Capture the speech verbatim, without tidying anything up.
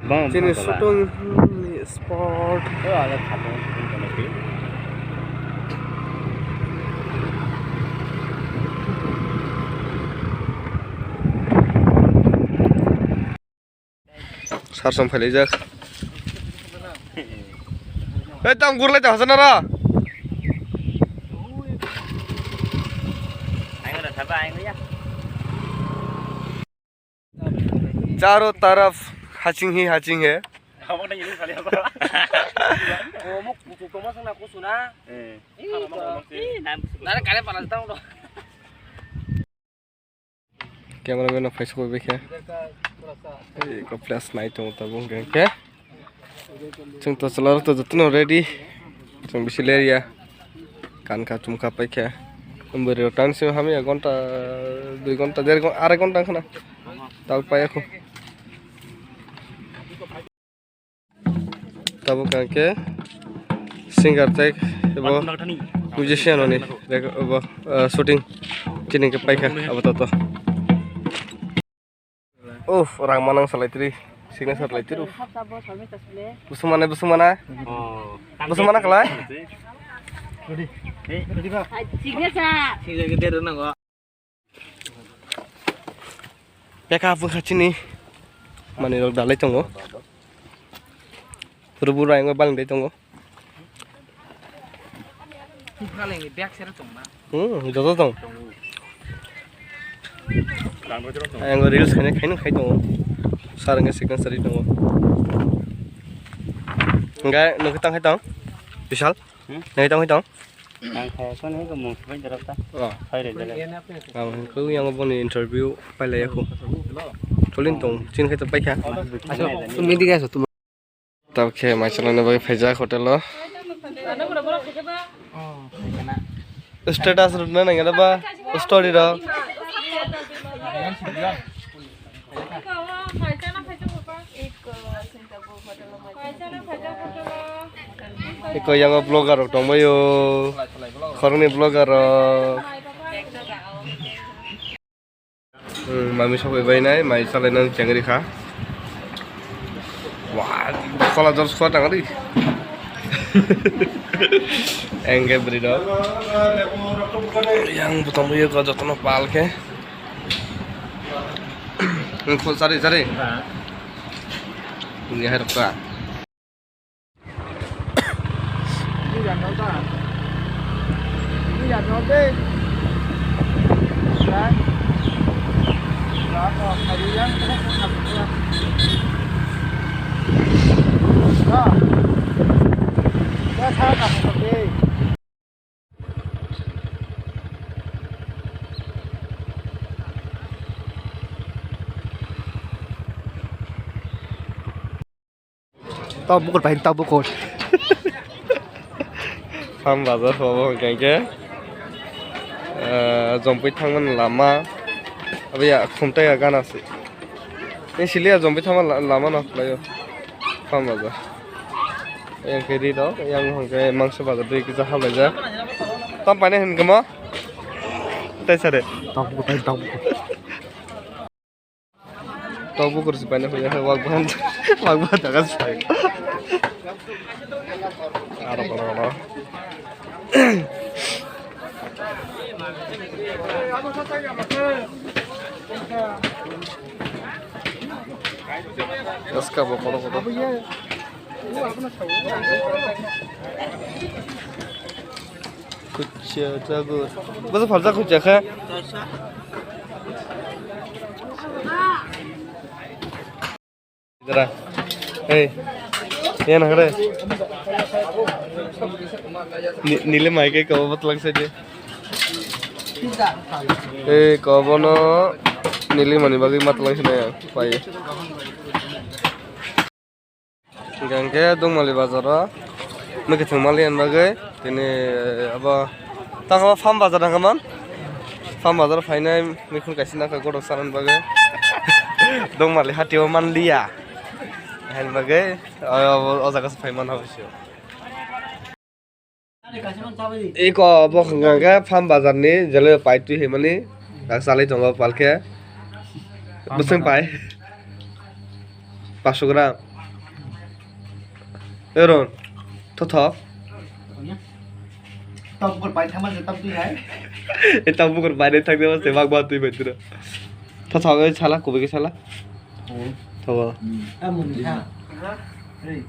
Chini shooting ni spot. Sar som phailaijak. Ei, tang gurlai ta hasana ra. Charo taraf haching hi haching he. Nara kare pala tang do. Cameraman no phaisa bai khe. Ei, ko flash nai tongo tabuk hwnkhe khe. Chwng to chwla rok to jotono ready. Chwng bisi ler ya. Kan kha chum kha pai khe. Bwrwi rok tang simi hamya gonta dui gonta der gonta arai gonta wngkha na. Tal paiya khu. Tabuk hwnkhe singer tei abo musician rokni rek-, abo, ah, shooting chini hwnkhe paikha abo toto. Uff, rang manang salai tiri, signature lai tiri. Busumana, busumana. Busumana kalai. Signature. Beka bwkha chini manwi rok dalai tongo. Rubur ayang balingdai tongo. Hmm, joto tong. Ayang reels khaina khaina khai tongo. Sar hwnkhe signature ri tongo. Hwnkhe nokhe tang khai tong. Bishal. Hmm? Nai tong, tong. Ang kaya ko ni ko mung sabai darap ta. Oh. Hai re darap. Ang ko yang boni interview pailai aku. Tolin tong, chin khai to paikha. Tum ini guys, tum. Tab khe mai chalani bai phaijak hotel o. Status rwna nang ba story ro. Eko yango vlogger rok tongbaio, khoroknwi vlogger rok. Hmm, mami sokoi bainai, mai chalainani chengri kha. Wah, kola jor sua tangri. Engke bwrwi rok. Yang butong buyo ko jotono pal khe. Nung phul sari sari. Nung ya herok ta. Tau bukur pai, tau bukur. Farm bazar obo hwnkhe, eh, jompui thangmani lama. Abo ya khumtai ya gana se. Ni sili ya jompui thangma la-, lama no khlaio. Farm bazar. Yang khe ri rok, yang hwnkhe mangsa bazar dui kisa hamlaijak. Tam paina hwnkhe mo? Tai sare. Tau bukur pai, tau bukur. Tok bukur si paina huya hai wak bahan, wak bahan jaga si pai. Aro kono kono. Eska bo kono kono. Kuchia jago. Boso phalsa kuchia kha. Dara. Hey. Yan hare. Ni-, nili mai ke ko botlang saje. Hey, ko bono nili mani bagwi matlang sina ya. Pai. Hingke hingke Dongmali bazar o mwkhwtwng maliya bagwi tini abo tangkha farm bazar hwnka man farm bazar phainai mikhun kaisa nangkha gothok sanani bagwi Dongmali hatio manliya haini bagwi o jaga se phai manha bwsio. Eko bo hwnka khe farm bazar ni jele pai twi himani dak chalai tongo palkhe bwswng pai paanch sho gram. Eron. Thothok. Tok bor pai thama je tam twi hai. E tang bukur bai thang de se bak ba twi bai tira. Thothok e sala kubi ke sala. Thogo. Amun ha. Hey.